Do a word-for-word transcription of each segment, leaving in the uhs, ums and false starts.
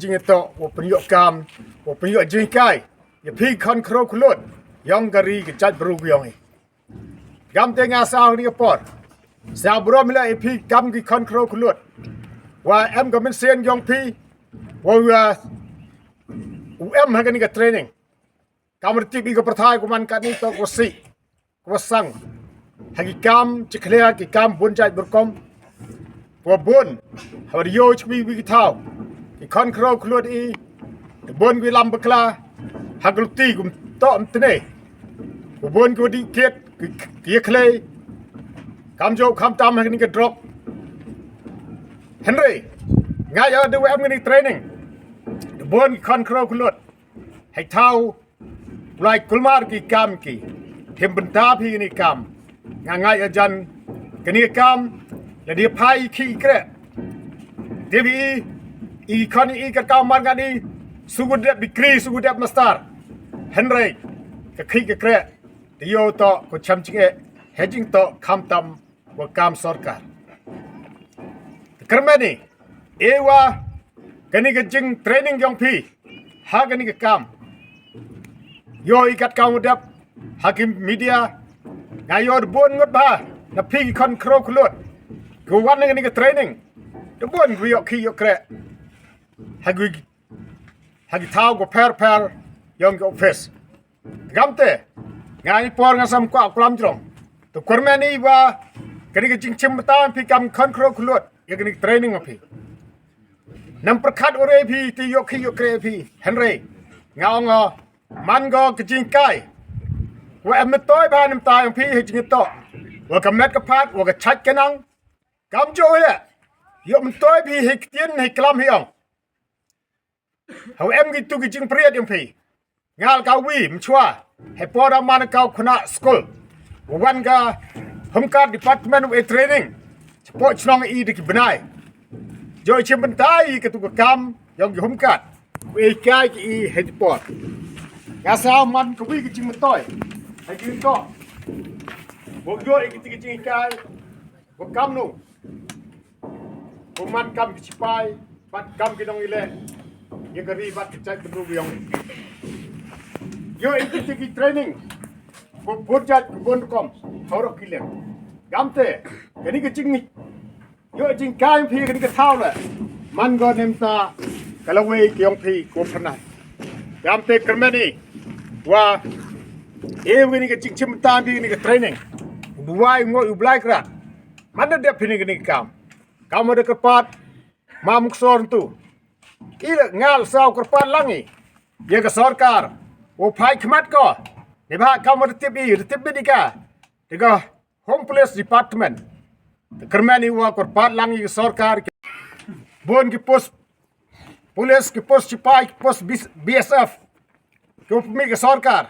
Jingïatoh, wa pynïoh kam, wa pynïoh jinghikai ïa phi khon khrew khlut yong ka ri ka jaitbru ka yong i. Kam te nga sa ha kani ka por sa burom ïa phi kam ki khon khrew khlut, wa em ka mynsiem yong phi wa, wa u em ha kani ka training. Kam ryntip i ka pyrthai ka man katni to ko si ko sang ha ki kam chikhlia ki kam bun jait bun rukom. Ko bun ha ri ïoh chwi wi ki thaw ki khon khrew khlut i, ki bun ki lam bakla ha ki luti kum to am tne. Ko bun ki wadi kit ki khlei kam jo kam tam ha kani ka drok. Hynrei nga ïa da wa em kani training, ki bun ki khon khrew khlut hei thaw u lai kulmar ki kam ki. Him bynta phi kani kam. Nga ngai ajan kani kam la dei phai ki kre. Te phi i khon i ka kam mar ngani sugu dep bikri sugu dep mastar. Hynrei ka khi ka kre te ïoh to ko cham ching e hejing to kham tam wa kam sorkar. Kyrmeni e wa kani ka jing training yong phi ha kani ka kam. Ïoh i kat kam u dep ha ki media nga ïoh da bun ngut ba na phi ki khon khrew khlut ko wan kani ka training. Da bun gu ïoh ki ïoh kre ha gu ha ki thaw ko pher pher yong ki office. Kam te nga ni por nga sam kwa kulam jrong. To kyrmeni wa kani ka jingchim bynta phi kam khon khrew khlut ïa kani training phi. Nam pyrkhat ure phi ti ïoh ki ïoh kre phi. Hynrei nga ong man go ka jingkai wa em myntoi ba nam tai phi hi jingto wa ka met ka phat wa ka chait ka nang. Kam jo ïa ïoh myntoi phi hi ktien hi klam hi ong. Hau em ki tu ki jingpriat yong phi. Ngal ka wi mchwa hei por da man ka khuna skul. Wan ka home guard department wa training chapo chnong i da ki bnai. Jo i chim bynta i ka tu ka kam yong ki home guard wa kai ki i hei por. Nga sa man ka wi ki jingmyntoi hei ki ko. Wa jo i ki tu ki jingkai wa kam nu. Ko man kam ki sipai bad kam ki nong ile ïa ka ri bad ki jait bynriew yong. Ïoh i ki training ko bun jait ko bun rukom. Hawrok ki leng kam te kani ka jing ïoh jingkai phi kani ka thaw le man go nem ta ka lawei ki yong phi ko phanai. Kam te kyrmeni wa e kani ka jingchim ta phi kani ka training. Duwai ngo u blai kra man da dep phi ni kani ka kam. Kam da kyrpad ma muksor tu i le ngal saw kyrpad lang i ïa ka sorkar. Wa phai khmat ko ni ba kam da tip i da tip bidika. Te ka home police department te kyrmeni wa kyrpad lang i ka sorkar. Bun ki post police ki post sipai ki post B S F ki wa pynmih ka sorkar.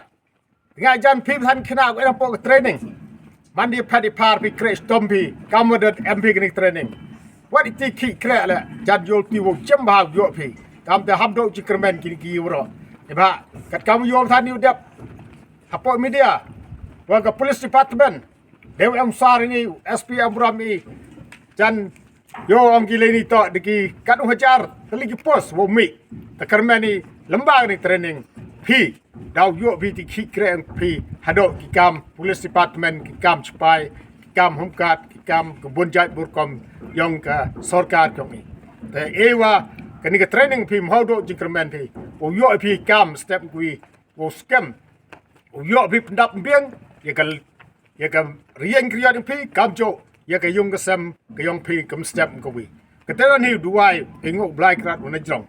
Nga jan phi than khna ko em po training. Man di pha di par phi kre stom phi kam da em phi kini training. Wat iti ki kre le jan yol ti wo jem ba yo phi. Kam te ham do chi kyrmen kini ki wro. Ba kat kam yo than ni dep hapo media wa ka police department. Dew em sar ni S P em ram i jan yo ong ki leni to de ki kat u hajar te li ki post wo mi te kyrmen i lembang ni training phi. Daw yo phi ti ki kren phi hado ki kam police department ki kam sipai ki kam home guard ki kam ka bun jait bun rukom yong ka sorkar yong i. Te e wa kani ka training phi mhau do jingkyrmen phi. Wo yo phi kam step kui wo skem. Wo yo phi pyndap mbieng ïa ka ïa ka rieng kriat phi kam jo ïa ka yung ka sem ka yong phi kam step ka wi. Ka te ni duwai phi ngok blai krat wa na jrong.